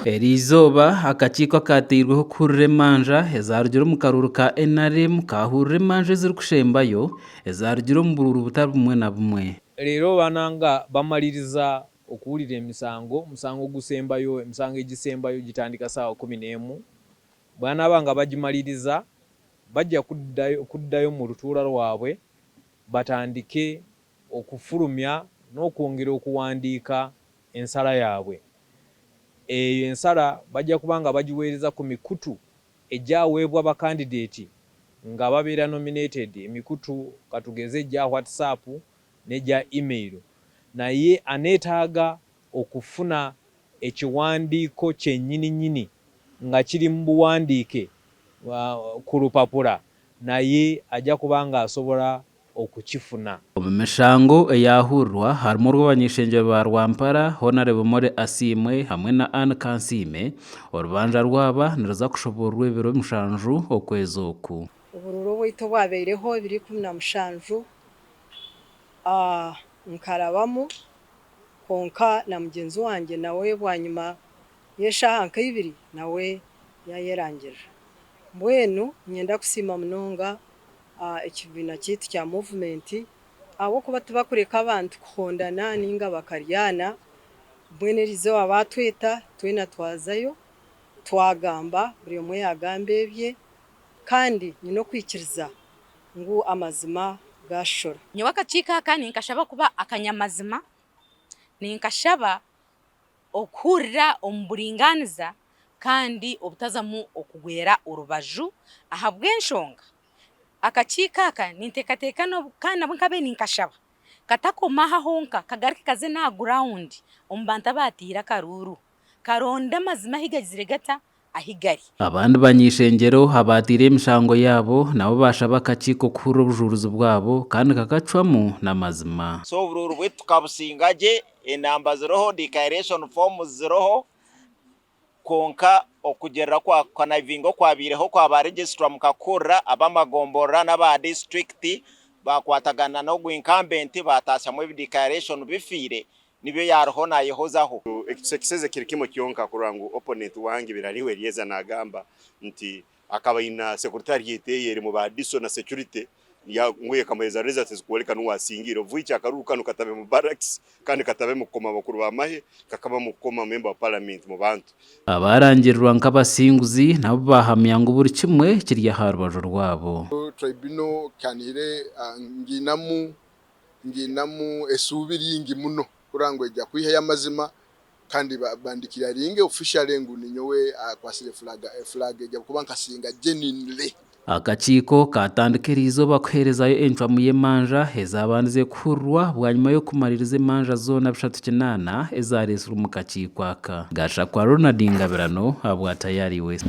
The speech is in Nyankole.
Eriizooba, akakiiko akaateirweho kuhurira emanja ezaarugire omu karuuru ka NRM kaahurira emanja ezirikushembayo ezaarugire omu buruuru butari bumwe na bumwe. Reero bananga bamaririza okuhurira emisango, omusango ogusembayo, emisango egisembayo gitandika saawa 11. Banaaba nga bagimaririza, bajja kuddayo mu lutuula rwabwe batandike okufulumya n'okwongera okuwandiika ensala yaabwe. Eyo ensala bajja kuba nga bagiweereza ku mikutu egyaweebwa bakandideti nga babeera nominated, emikutu katugeze egya WhatsApp n'egya email. Naye aneetaaga okufuna ekiwandiiko kyenyininyini nga kiri mu buwandiike ku lupapula naye ajja kuba nga asobola okukifuna. Omu mishango eyaahurirwa harimu orw'abany'eishengyero ba Rwampara, Honarebo Molly Asiimwe hamwe na Anne Kansiime. Orubanja rwaba niruza kushoboororwa ebiro mushanju okwezi oku. Oburuuru obwaitu obwabaireho ebiro 17, nkarabamu kwonka na mugyenzi wangye nawe bwanyima y'eshaaha nka ibiri nawe yaayerangirira. Mbwenu niinyenda kusiima munonga ekibiina kyaitu kya muvumenti ahabw'okuba tibakureka abantu kuhondana nainga bakaryana. Mbwenu eriizooba baatweta twena twazayo twagamba buri omwe yaagamba ebye kandi nyine okwikiriza ngu amazima gaashora. Nyowe akakiiko aka ninkashaba kuba akanyamazima, ninkashaba okuhurira omu buringaaniza kandi obutazamu okugwera orubaju ahabw'enshonga akakiiko aka ninteekateeka kandi nabwo nkabaire ninkashaba katakoma aha honka kagaruke kaze n'aha gurawundi omu bantu abaataire akaruuru karonde amazima ahu gagizire gata ahu gari. Abandi banyeishengyero abaataire emishango yaabo nabo baashaba akakiiko kuhurira obujuurizi bwabo kandi kakacwamu n'amazima. So oburuuru bwaitu tukabusinga gye, enamba ziriho, declaration forms ziriho, kwonka okugyerera kwa conniving okwabaireho kwa ba registrar mukakuhurira, ab'amagomborora n'aba district baakwatagana n'ogu incumbent baataasyamu ebi declaration bifiire, nibyo yaariho naayehozaho. Ekitusekiseze kiri kimwe kyonka kurora ngu opponent wange Birariho Eliezer nagamba nti akaba aina secretariat eye erimu ba DISO na security ngu ekamuhereza results ezikworeka nuwe asingire of which akaruru kanu katabe mu barracks kandi katabe mu kukoma abakuru ba mahe kakaba mu kukoma member wa parliament mu bantu. Abaarangirirwa nk'abasinguzi nabo baahamya ngu buri kimwe kiri aha rubaju rwabo. Tribunal kanihire nginamu Ngiinamu esuubi ringi muno kurora ngu eja kwihayo amazima kandi bandeclaringe officially ngu ninyowe akwasire flag, flag eja kuba nkasinga genuinely. Akakiiko kaatandika eriizooba kuheerezayo encwamu y'emanja ezaabandize kuhurirwa bwanyima y'okumariiriza emanja zoona 38 ezaareetsirwe omu kakiiko aka. Gashakwa Ronald Ngabirano ahabwa Tayari West.